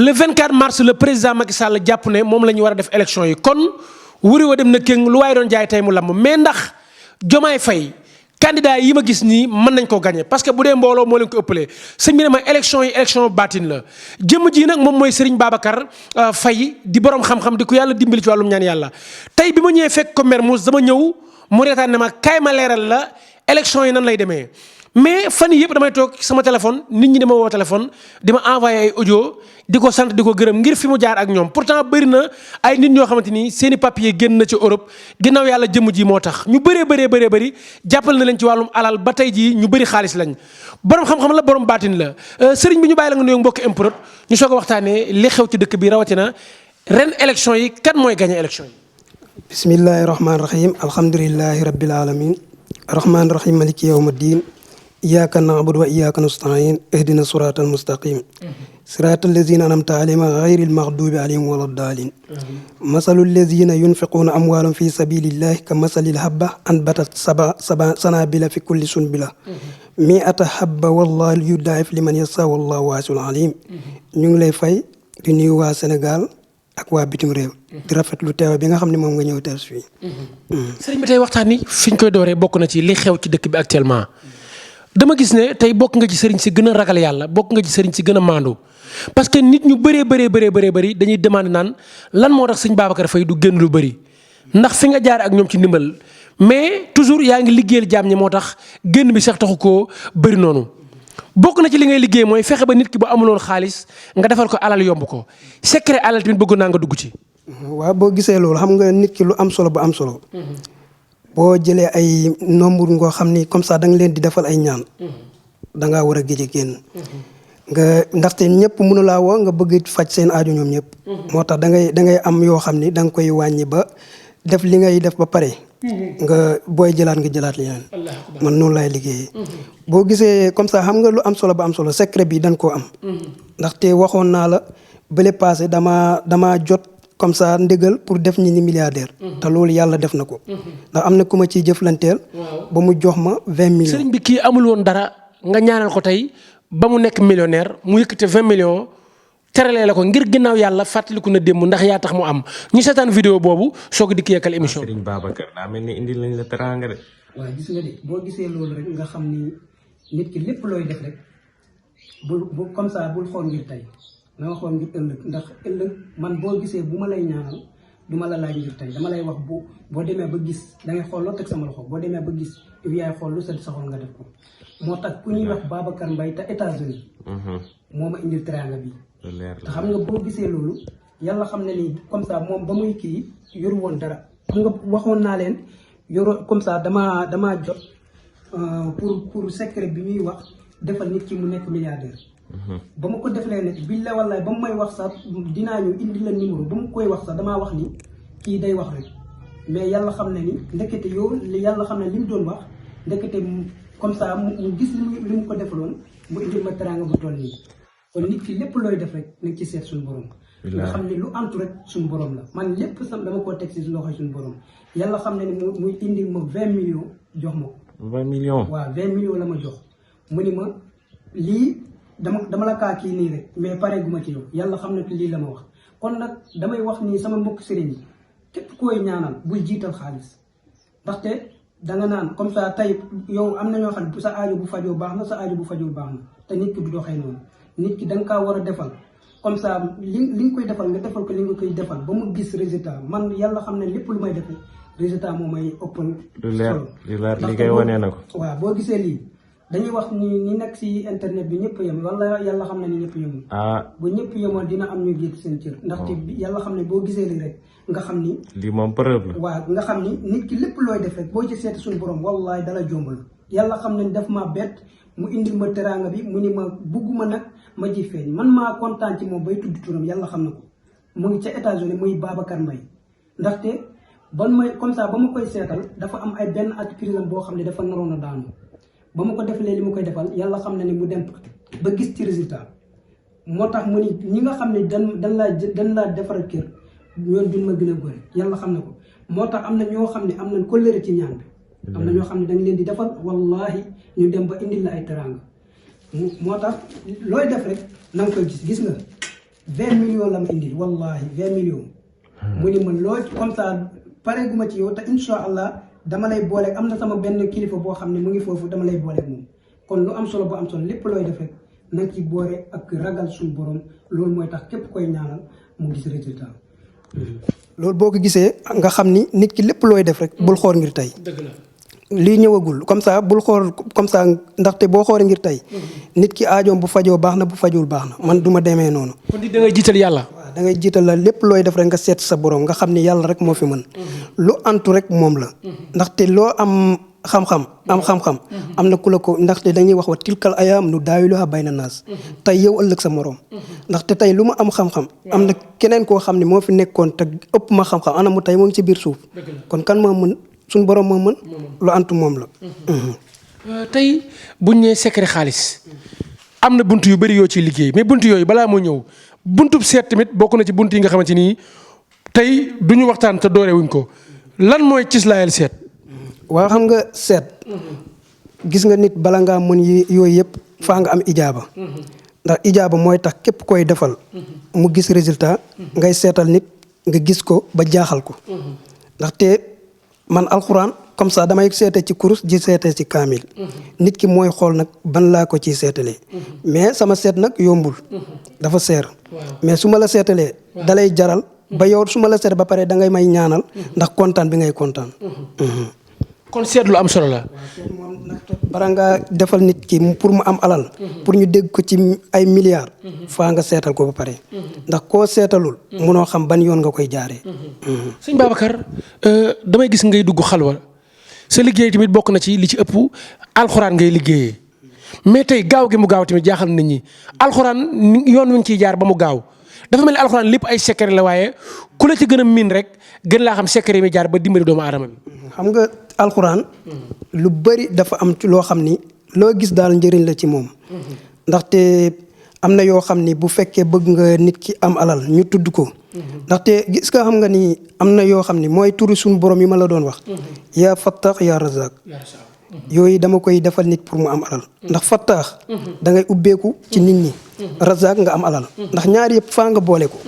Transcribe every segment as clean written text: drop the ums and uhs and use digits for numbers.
le 24 mars le président Macky Sall jàpp ne moom la ñu war a def élection yi kon wuri wa dem na kéng lu waaye doon jaay tey mu lamb mais ndax Diomaye Faye candidat yi ma gis nii mën nañ ko gagné parce que bu dee mbooloo moo leen ko ëppalee sëñ bi ne ma élection yi élection baatin la jëmm ji nag moom mooy Serigne Babacar Faye di borom xam-xam di ko yàlla dimbali ci wàllum ñaan yàlla tey bi ma ñëwee fekk ko Mermoz dama ñëw mu reetaan ne ma kaay ma leeral la élection yi nan lay demee mais fan yii yëpp damay toog sama téléphone nit ñi dama woo téléphone di ma envoyé ay audio di ko sant di ko gërëm ngir fi mu jaar ak ñoom pourtant bëri na ay nit ñoo xamante ni seen i papier génn na ci Europe ginnaaw yàlla jëmm ji moo tax ñu bëri jàppal na leen ci wàllum alal ba tey jii ñu bëri xaalis lañ borom xam-xam la borom baatin la sëriñ bi ñu bàyyi la nga nuyoog mbokki improt ñu soog a waxtaanee li xew ci dëkk bi rawatina ren élection yi kan mooy gagné élection yi. bismillahi rahmaani rahim alhamdulilahi rabbil alamin rahmaani rahim maliki yawma diin iyyaka na'budu wa iyyaka nasta'in ihdina siratal mustaqim siratal lazina an'amta alayhim ghayril maghdubi alayhim waladdallin masalul lazina yunfiquna amwalahum fi sabilillahi kamasalil habba anbatat sab'a sanabila fi kulli sunbila mi'ata habba wallahu yuda'if liman yasha wallahu wasi'un alim ñu ngi lay fay di nuyu waa Sénégal ak waa bitim réew di rafetlu teew bi nga xam ne moom nga ñëw teew fii. sëriñ bi tey waxtaan ni fi ñu koy dooree bokk na ci li xew ci dëkk bi actuellement dama gis ne tey bokk nga ci sëriñ si gën a ragal yàlla bokk nga ci sëriñ si gën a maandu parce que nit ñu bëree dañuy demandé naan lan moo tax sëñ Babacar Faye du génn lu bëri ndax fi nga jaar ak ñoom ci ndimbal mais toujours yaa ngi liggéeyal jaam ñi moo tax génn bi sax taxu koo bëri noonu. bokk na ci li ngay liggéey mooy fexe ba nit ki bu amuloon xaalis nga defal ko alal yomb ko secret alal tamit bëgg naa nga dugg ci. waaw boo gisee loolu xam nga nit ki lu am solo bu am solo. boo jëlee ay nombre ngoo xam ni comme ça da nga leen di defal ay ñaan. da ngaa war a géej génn. nga ndaxte ñëpp mënu laa woo nga bëgg faj seen aajo ñoom ñëpp. moo tax da ngay am yoo xam ni da nga koy wàññi ba def li ngay def ba pare. nga booy jëlaat nga jëlaat leneen. man noonu laay liggéeyee. boo gisee comme ça xam nga lu am solo ba am solo secret bi dañ koo am. ndaxte waxoon naa la bële passé damaa jot comme ça ndégal pour def ñi ni milliardaire. te loolu yàlla def na ko. ndax am na ku ma ciy jëflanteel. ba mu jox ma 20 millions. sëriñ bi kii amul woon dara nga ñaanal ko tey ba mu nekk millionnaire mu yëkkate 20 millions. teralee la ko ngir ginnaaw yàlla fàttaliku na démb ndax yaa tax mu am ñu seetaan vidéo boobu soog di yekkal émission bi. Serigne Babacar daa mel ni indil nañ la teraanga de. waaw gis nga de boo gisee loolu rek nga xam ni nit ki lépp looy def rek bu comme ça bul xool ngir tey na nga xool ngir ëllëg ndax ëllëg man boo gisee bu ma lay ñaanal du ma la laaj ngir tey dama lay wax boo demee ba gis da ngay xool loo teg sama loxo boo demee ba gis yow yaay xool lu sa xol nga def ko moo tax ku ñuy wax Babacar Mbaye te États-Unis moo ma indil teraanga bi. te xam nga boo gisee loolu yàlla xam ne ni comme ça moom ba muy kii yoru woon dara xam nga waxoon naa leen yoru comme ça damaa jot pour secret bi ñuy wax defal nit ki mu nekk milliardaire. ba ma ko deflee ne billahi wallahi ba mu may wax sax dinaa ñu indi la numéro ba mu koy wax sax damaa wax ni kii day wax rek mais yàlla xam ne ni ndekete yow yàlla xam ne li mu doon wax ndekete comme ça mu gis li mu ko defaloon mu indil ma teraanga bu toll nii. kon nit ki lépp looy def rek nañ ci seet suñu borom. nga xam ne lu antu rek suñu borom la man lépp sam dama koo teg si loxoy suñu borom yàlla xam ne ni muy indi ma 20 millions jox ma ko. 20 millions. waaw 20 millions la ma jox mu ni ma lii dama la kaa kii nii rek mais pare gu ma ci yow yàlla xam ne lii la ma wax. kon nag damay wax nii sama mbokk sëriñ yi képp koy ñaanal bul jiital xaalis ndaxte danga naan comme ça tey yow am na ñoo xam ne sa aajo bu fajoo baax na sa aajo bu fajoo baax na te nit ki du doxee noonu. nit ki da nga kaa war a defal comme ça li nga koy defal nga defal ko li nga koy defal ba mu gis résultat man yàlla xam ne lépp lu may defee résultat moo may ëppal. lu leer li koy wane na ko. waaw boo gisee lii dañuy wax ni nekk si internet bi ñëpp yem wala yàlla xam ne ni ñëpp yemul. bu ñëpp yemoon dina am ñu géej seen cër. ndaxte yàlla xam ne boo gisee lii rek nga xam ni. lii moom preuve la. waaw nga xam ni nit ki lépp looy def rek boo ci seeti suñu borom wallahi dala jombal yàlla xam ne daf maa bett mu indil ma teraanga bi mu ni ma bugguma nag ma ji feeñ man maa kontaan ci moom bay tudd turam yàlla xam na ko mu ngi ca États-Unis muy Babacar Mbaye ndaxte ban may comme ça ba ma koy seetal dafa am ay benn entreprise am boo xam ne dafa naroon a daanu ba ma ko defalee li ma koy defal yàlla xam na ne mu dem ba gis ci résultat moo tax mu ni ñi nga xam ne dañ laa defaral kër ñoon duñ ma gën a bëri yàlla xam na ko moo tax am na ñoo xam ne am nañ kóllëre ci ñaan bi am na ñoo xam ne dañ leen di defal wallahi ñu dem ba indil la ay teraanga moo tax looy def rek na nga koy gis nga 20 millions la ma indil wallahi 20 millions. mu ni ma loo comme ça pare gu ma ci yow te incha allah dama lay booleeg am na sama benn kilifa boo xam ne mu ngi foofu dama lay booleeg moom kon lu am solo bu am solo lépp looy def rek na ci boore ak ragal suñu borom loolu mooy tax képp koy ñaanal mu gis résultat. loolu boo ko gisee nga xam ni nit ki lépp looy def rek bul xool ngir tey. dëgg la. lii ñëwagul comme ça bul xool comme ça ndaxte boo xoolee ngir tey nit ki aajoom bu fajoo baax na bu fajul baax na man du ma demee noonu. kon di da ngay jiital yàlla. waaw da ngay jiital la lépp looy def rek nga seet sa borom nga xam ni yàlla rek moo fi mën. lu antu rek moom la. ndaxte loo am xam-xam am na ku la ko ndaxte dañuy wax wa tilkal ayaam nu daawiluha bayna naas. tey yow ëllëg sa morom. ndaxte tey lu ma am xam-xam. am na keneen koo xam ne moo fi nekkoon te ëpp ma xam-xam ana mu tey moo ngi ci biir suuf. kon kan moo mën. suñu borom moo mën lu antu moom la. tey buñ nee secret xaalis am na bunt yu bëri yoo ciy liggéey mais bunt yooyu balaa moo ñëw buntub seet tamit bokk na ci bunt yi nga xamante ni tey du ñu waxtaan te doorewuñ ko lan mooy cislaayal seet. waaw xam nga seet. gis nga nit bala ngaa mën yooyu yëpp faa nga am ijaaba. ndax ijaaba mooy tax képp koy defal. mu gis résultat. ngay seetal nit nga gis ko ba jaaxal ko. ndaxte. man alxuraan comme ça damay seete ci kurus ji seete ci kaamil. nit ki mooy xool nag ban laa ko ciy seetalee. mais sama seet nag yombul. dafa seer. mais su ma la seetalee. dalay jaral ba yow su ma la seet ba pare da ngay may ñaanal. ndax kontaan bi ngay kontaan. kon seet lu am solo la. bara ngaa defal nit ki pour mu am alal. pour ñu dégg ko ci ay milliards. faa nga seetal ko ba pare. ndax koo seetalul. munoo xam ban yoon nga koy jaaree. sëñ Babacar damay gis ngay dugg xalwa sa liggéey tamit bokk na ci li ci ëpp alxuraan ngay liggéeyee mais tey gaaw gi mu gaaw tamit jaaxal nit ñi alxuraan yoon wi nga ciy jaar ba mu gaaw dafa mel ni alxuraan lépp ay secret la waaye ku la ci gën a miin rek gën laa xam secret yi muy jaar ba dimbali doomu aadama bi. xam nga alxuraan. lu bëri dafa am ci loo xam ni loo gis daal njëriñ la ci moom. ndaxte am na yoo xam ni bu fekkee bëgg nga nit ki am alal ñu tudd ko. ndaxte gis nga xam nga ni am na yoo xam ni mooy turu suñu borom yi ma la doon wax. yaa fattaax yaa razaq. yooyu dama koy defal nit pour mu am alal. ndax fattaax. da ngay ubbeeku ci nit ñi. razaq nga am alal. ndax ñaar yëpp faa nga boole ko.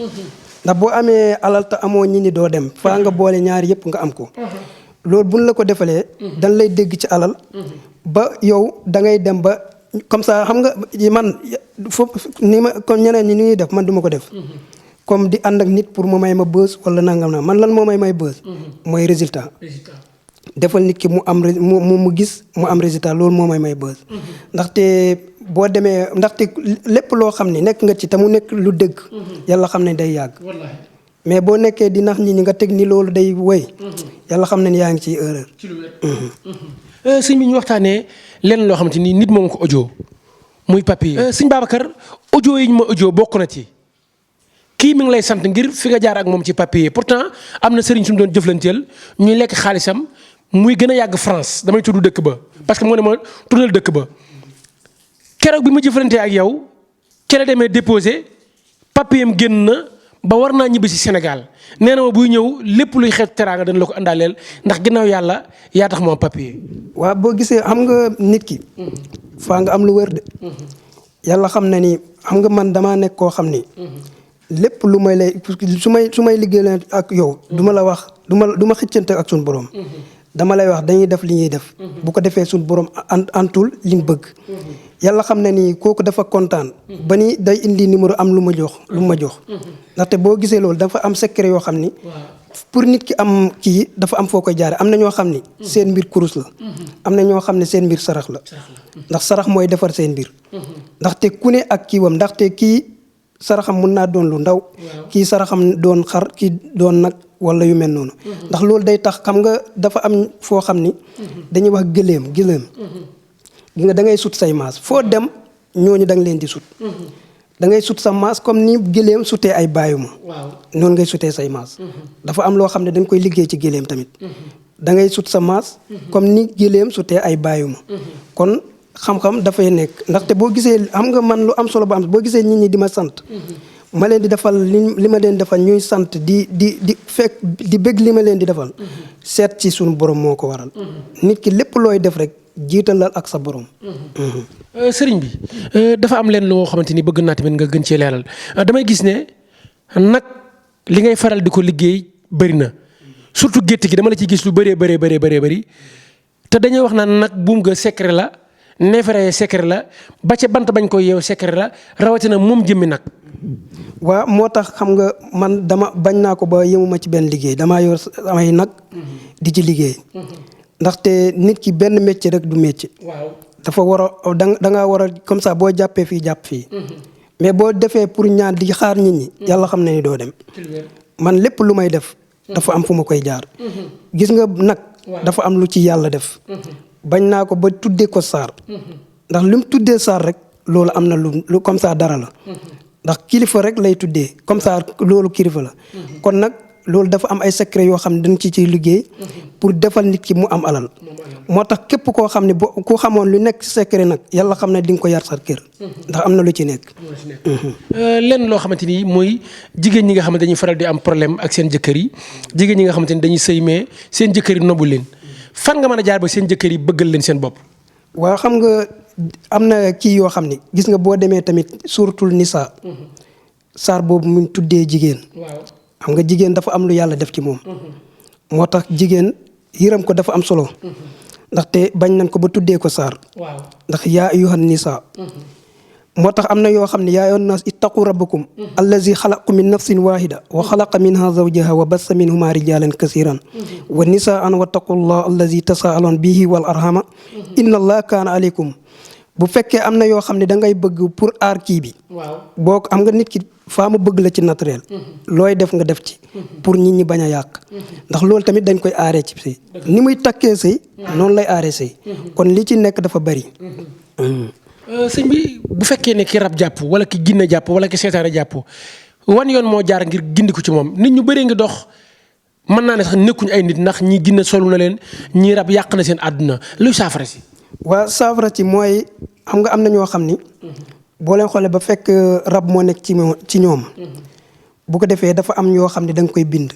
ndax boo amee alal te amoo ñi ni doo dem faa nga boole ñaar yëpp nga am ko. loolu buñ la ko defalee. dañ lay dégg ci alal. ba yow da ngay dem ba comme ça xam nga man foofu ni ma comme ñeneen ñi ni ñuy def man du ma ko def. comme di ànd ak nit pour mu may ma bës wala nangam na man lan moo may bës. mooy résultat. defal nit ki mu am mu gis mu am résultat loolu moo may bës. ndaxte boo demee ndaxte lépp loo xam ni nekk nga ci te mu nekk lu dëgg. yàlla xam ne day yàgg. mais boo nekkee di nax nit ñi nga teg ni loolu day woy yàlla xam ne ni yaa ngi ciy erreur. ci lu wér. sëñ bi ñu waxtaanee lenn loo xamante ni nit moom ko audio muy papier. sëñ Babacar audio yi ñu ma audio bokk na ci kii mi ngi lay sant ngir fi nga jaar ak moom ci papier pourtant am na sëriñ su mu doon jëflanteel ñuy lekk xaalisam muy gën a yàgg France damay tudd dëkk ba parce que moo ne ma tuddal dëkk ba keroog bi ma jëflantee ak yow ca la demee déposé papier am génn na. ba war naa ñibbi si Sénégal nee na ma buy ñëw lépp luy xeetu teraanga dañ la ko àndaaleel ndax ginnaaw yàlla yaa tax moom papier. waaw boo gisee xam nga nit ki. faa nga am lu wër de. yàlla xam na ni xam nga man damaa nekk koo xam ni. lépp lu may lay su may liggéey ak yow. du ma la wax du ma xëccante ak suñu borom. dama lay wax dañuy def li ñuy def. bu ko defee suñu borom antul li ñu bëgg. yàlla xam na ni kooku dafa kontaan. ba ni day indi numéro am lu ma jox. ndaxte boo gisee loolu dafa am secret yoo xam ni. pour nit ki am kii dafa am foo koy jaare am na ñoo xam ni. seen mbir kurus la. am na ñoo xam ne seen mbir sarax la. ndax sarax mooy defar seen mbir. ndaxte ku ne ak kiiwam ndaxte kii saraxam mun naa doon lu ndaw. kii saraxam doon xar kii doon nag wala yu mel noonu. ndax loolu day tax xam nga dafa am foo xam ni. dañuy wax gëléem. gi nga da ngay sut say maas foo dem ñooñu da nga leen di sut. da ngay sut sa maas comme ni gëléem sutee ay bàyyuma. noonu ngay sutee say maas. dafa am loo xam ne dañ koy liggéey ci gëléem tamit. da ngay sut sa maas. comme ni gëléem sutee ay bàyyuma. kon xam-xam dafay nekk ndaxte boo gisee xam nga man lu am solo ba am boo gisee nit ñi di ma sant. ma leen di defal li ma leen defal ñuy sant di fekk di bëgg li ma leen di defal. seet ci suñu borom moo ko waral. nit ki lépp looy def rek jiitalal ak sa borom. sëriñ bi dafa am leen loo xamante ni bëgg naa tamit nga gën cee leeral damay gis ne nag li ngay faral di ko liggéey bëri na surtout gétt gi dama la ciy gis lu bëree bëri te dañuy wax naan nag buum nga secret la neefere secret la ba ca bant bañ ko yeew secret la rawatina moom jëmmi nag. waaw moo tax xam nga man dama bañ naa ko ba yemuma ci benn liggéey damaa yor samay nag di ci liggéey ndaxte nit ki benn métier rek du métier. waaw dafa war a da ngaa war a comme ça boo jàppee fii jàpp fii. mais boo defee pour ñaan di xaar nit ñi. yàlla xam na ni doo dem. man lépp lu may def. dafa am fu ma koy jaar. gis nga nag. dafa am lu ci yàlla def. bañ naa ko ba tuddee ko saar. ndax li mu tuddee saar rek loolu am na lu comme ça dara la. ndax kilifa rek lay tuddee comme ça loolu kilifa la. kon nag loolu dafa am ay secret yoo xam ne dañ ciy liggéey. pour defal nit ki mu am alal. moo tax képp koo xam ne ku xamoon lu nekk secret nag yàlla xam ne di nga ko yar sa kër. ndax am na lu ci nekk. lenn loo xamante ni mooy jigéen ñi nga xam ne dañuy faral di am problème ak seen jëkkër yi jigéen ñi nga xamante ni dañuy sëy mais seen jëkkër yi nobbu leen fan nga mën a jaar ba seen jëkkër yi bëggal leen seen bopp. waaw xam nga am na kii yoo xam ne gis nga boo demee tamit suuratul nisaa. saar boobu mu tuddee jigéen. xam nga jigéen dafa am lu yàlla def ci moom. moo tax jigéen yërëm ko dafa am solo. ndaxte bañ nañ ko ba tuddee ko saar. ndax yaa ayyuhan nisaa. moo tax am na yoo xam ne yaa ayyuhan naas ittaqu rabbakum. allazi xalaqakum min nafsin waahida wa xalaqa minha zawjaha wa bassa minhuma rijalan kasiran. wa nisaan wattaqullah allazi tasaaluun bihi wal arhama. inna allah kaana aleykum. bu fekkee am na yoo xam ne da ngay bëgg pour aar kii bi. boo am nga nit ki faa mu bëgg la ci naturel. looy def nga def ci. pour nit ñi bañ a yàq. ndax loolu tamit dañ koy aaree ci sëy. ni muy takkee sëy. noonu lay aaree sëy. kon li ci nekk dafa bari. sëñ bi bu fekkee ne ki rab jàpp wala ki ginne jàpp wala ki seetaane jàpp wan yoon moo jaar ngir gindi ko ci moom nit ñu bëree ngi dox mën naa ne sax nekkuñ ay nit ndax ñi ginne solu na leen ñii rab yàq na seen àdduna luy saafara si. waa saafara ci mooy xam nga am na ñoo xam ni. boo leen xoolee ba fekk rab moo nekk ci ñoom. bu ko defee dafa am yoo xam ne da nga koy bind.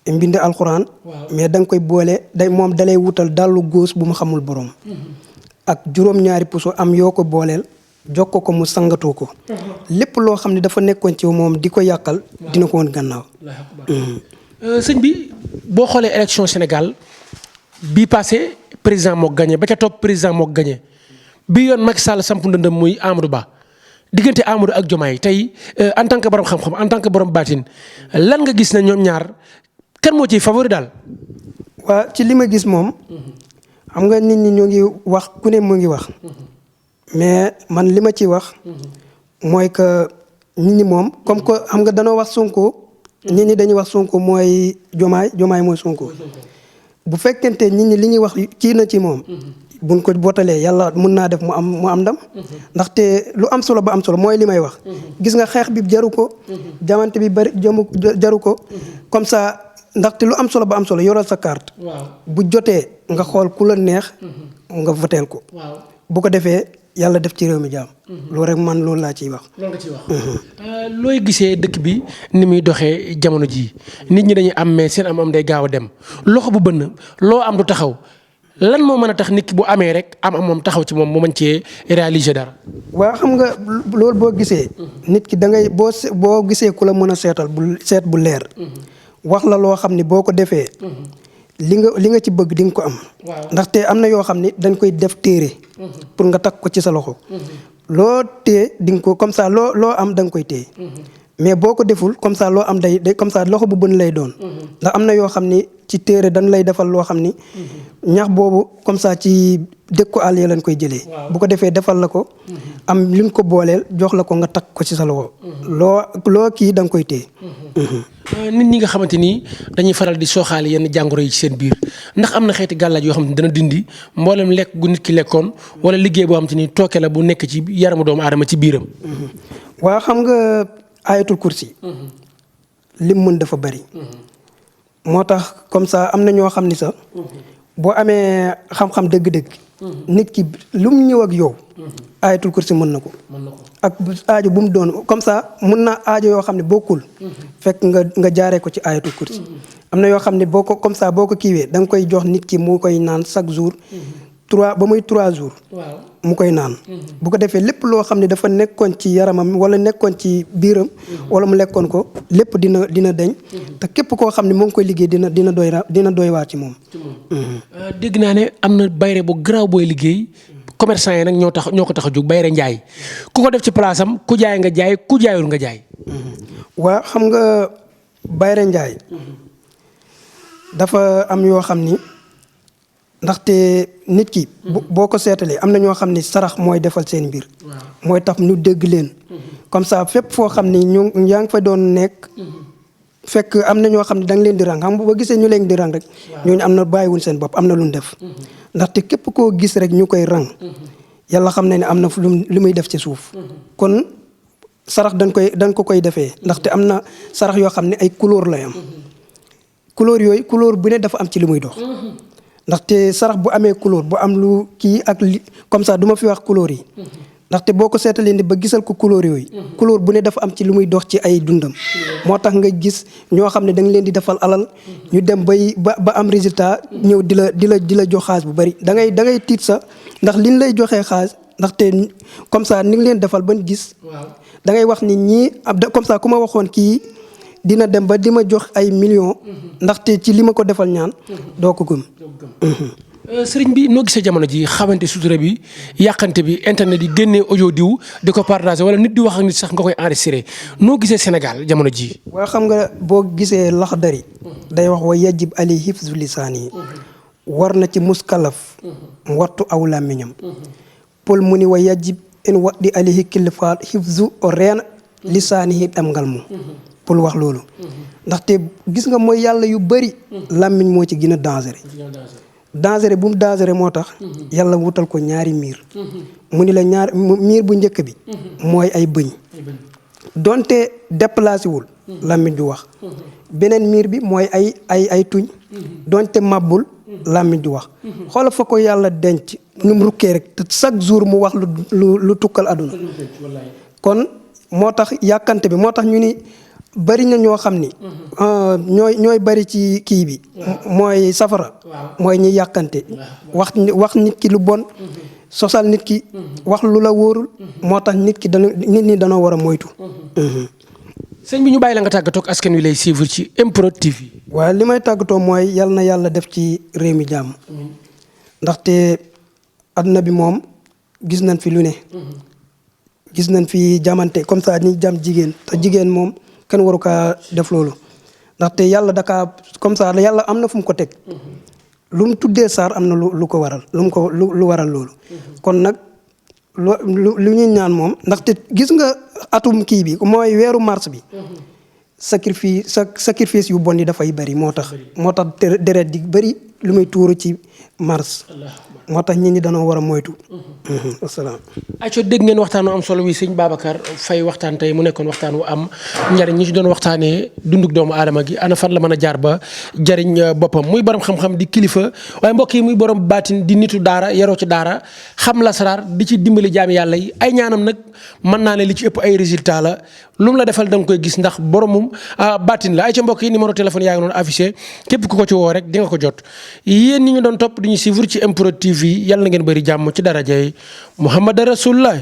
mbind alxuraan. mais da nga koy boole moom dalay wutal dallu góos bu mu xamul borom. ak juróom-ñaari puso am yoo ko booleel jox ko mu sangatoo ko. lépp loo xam ne dafa nekkoon ci moom di ko yàqal. dina ko woon gannaaw. sëñ bi boo xoolee élection Sénégal bii passé président moo gagné ba ca topp président moo gagné bi yoon Macky Sall samp ndëndëm muy Amadou Ba diggante Amadou ak Diomaye tey en tant que borom xam-xam en tant que borom baatin lan nga gis ne ñoom ñaar kan moo ciy favori daal. waa ci li ma gis moom. xam nga nit ñi ñoo ngi wax ku ne mu ngi wax. mais man li ma ci wax. mooy que nit ñi moom comme que xam nga danoo wax Sonko. nit ñi dañuy wax Sonko mooy Diomaye mooy Sonko. bu fekkente nit ñi li ñuy wax kii na ci moom. buñ ko bootalee yàlla mun naa def mu am ndam. ndaxte lu am solo ba am solo mooy li may wax. gis nga xeex bi jaru ko. jamante bi bari jaru ko. comme ça ndaxte lu am solo ba am solo yoral sa carte. bu jotee nga xool ku la neex. nga voteel ko. bu ko defee yàlla def ci réew mi jaam. loolu rek man loolu laa ciy wax. loolu nga ciy wax. looy gisee dëkk bi ni muy doxee jamono jii nit ñi dañuy am mais seen am day gaaw a dem loxo bu bënn loo am du taxaw lan moo mën a tax nit ki bu amee rek am moom taxaw ci moom mu mën cee réaliser dara. waa xam nga loolu boo gisee. nit ki da ngay boo gisee ku la mën a seetal bu leer. wax la loo xam ni boo ko defee. li nga ci bëgg di nga ko am. ndaxte am na yoo xam ni dañ koy def téere. pour nga takk ko ci sa loxo. loo téye di nga ko comme ça loo am da nga koy téye. mais boo ko deful comme ça loo am day comme ça loxo bu bën lay doon. ndax am na yoo xam ni ci téere dañ lay defal loo xam ni. ñax boobu comme ça ci dëkku àll yi lañ koy jëlee. bu ko defee defal la ko. am li nga ko booleel jox la ko nga takk ko ci sa loxo. loo kii da nga koy téye. nit ñi nga xamante ni dañuy faral di sooxaale yenn jàngoro yi ci seen biir ndax am na xeeti gàllaaj yoo xam ne dana dindi mboolem lekk gu nit ki lekkoon wala liggéey boo xam te ni tooke la bu nekk ci yaramu doomu aadama ci biiram. waa xam nga ayatul kursi. lim mën dafa bari. moo tax comme ça am na ñoo xam ni sax. boo amee xam-xam dëgg-dëgg. nit ki lu mu ñëw ak yow. ayatul kursi mën na ko. ak aajo bu mu doon comme ça mun na aajo yoo xam ne bokkul. fekk nga jaaree ko ci ayatul kursi. am na yoo xam ne boo ko comme ça boo ko kiiwee da nga koy jox nit ki mu koy naan chaque jour. 3 jours. waaw mu koy naan. bu ko defee lépp loo xam ne dafa nekkoon ci yaramam wala nekkoon ci biiram. wala mu lekkoon ko lépp dina deñ. te képp koo xam ne moo ngi koy liggéey dina doy waar ci moom. dégg naa ne am na bayre bu garaaw booy liggéey commerçant yi nag ñoo ko tax a jóg bayre njaay ku ko def ci place am ku jaay nga jaay ku jaayul nga jaay. waa xam nga bayre njaay dafa am yoo xam ni ndaxte nit ki. boo ko seetalee am na ñoo xam ni sarax mooy defal seen mbir. mooy tax ñu dégg leen. comme ça fépp foo xam ni yaa ngi fa doon nekk. fekk am na ñoo xam ne da nga leen di rang xam nga boo gisee ñu leen di rang rek. ñooñu am na bàyyiwul seen bopp am na lu ñu def. ndaxte képp koo gis rek ñu koy rang. yàlla xam na ne am na lu muy def ci suuf. kon sarax dañ ko koy defee ndaxte am na sarax yoo xam ne ay couleur lay am. couleur bu ne dafa am ci li muy dox. ndaxte sarax bu amee couleur bu am lu kii ak li comme ça du ma fi wax couleur yi. ndaxte boo ko seetalee ni ba gisal ko couleur yooyu. couleur bu ne dafa am ci lu muy dox ci ay dundam. moo tax nga gis ñoo xam ne da nga leen di defal alal ñu dem ba am résultat ñëw di la jox xaalis bu bari da ngay tiit sa ndax liñ lay joxee xaalis ndaxte comme ça ni nga leen defal ban gis. da ngay wax ni ñii comme ça ku ma waxoon kii. dina dem ba di ma jox ay millions. ndaxte ci li ma ko defal ñaan. doo ko gëm. sëriñ bi noo gisee jamono ji xamante sutura bi yàqante bi internet yi génnee audio diw di ko partager wala nit di wax ak nit sax nga koy enregistré noo gisee Sénégal jamono ji waa xam nga boo gisee Laxdari day wax wa yajib ali hifzu lisaani war na ci muskalaf mu wattu aw làmmiñam Paul mu ni wa yajib in waɗɗi alayhi kilifal hifzu o reena lisaani am ngal mu pour wax loolu ndaxte gis nga mooy yàlla yu bëri làmmiñ moo ci gën a dangereux bu mu dangereux moo tax yàlla wutal ko ñaari miir mu ni la miir bu njëkk bi mooy ay bëñ donte déplacé wul làmmiñ du wax beneen miir bi mooy ay tuñ donte màbbul làmmiñ du wax xoola fa ko yàlla denc nu mu rukkee rek te chaque jour mu wax lu tukkal àdduna kon moo tax yàkkante bi moo tax ñu ni bari na ñoo xam ni ñooy bari ci kii bi mooy safara mooy ñi yàkkante wax nit ki lu bon sosal nit ki wax lu la wóorul moo tax nit ñi danoo war a moytu. sëñ bi ñu bàyyi la nga tàggatoo ak askan wi lay suivre ci MPROD TV. waaye li may tàggatoo mooy yal na yàlla def ci réew mi jàmm ndaxte adduna bi moom gis nañ fi lu ne gis nañ fi jamante comme ça ni jam jigéen te jigéen moom kenn waru kaa def loolu ndaxte yàlla dakaa comme ça yàlla am na fu mu ko teg lu mu tuddee saar am na lu ko waral lu waral loolu kon nag lu ñuy ñaan moom ndaxte gis nga atum kii bi mooy weeru mars bi sacrifice yu bon yi dafay bëri moo tax deret di bëri lu muy tuuru ci mars moo tax nit ñi dañoo war a moytu. wasalaam. ayca dégg ngeen waxtaan wu am solo wi sëñ Babacar Faye waxtaan tey mu nekkoon waxtaan wu am njariñ ñi ci doon waxtaanee dunduk doomu aadama gi ana fan la mën a jaar ba jariñ boppam muy borom xam-xam di kilifa waaye mbokk yi muy borom baatin di nitu daara yaroo ci daara xam lasaraar di ci dimbali jaami yàlla yi ay ñaanam nag mën naa ne li ci ëpp ay résultat la lu mu la defal da nga koy gis ndax boromum baatin la ayca mbokk yi numéro téléphone yaa ngi noonu affiché képp ku ko ci woo rek di nga ko jot yéen ñi ñu doon topp di ñu suivre ci MPROD TV yàlla na ngeen bëri jàmm ci darajay Muhammad Rasulullah.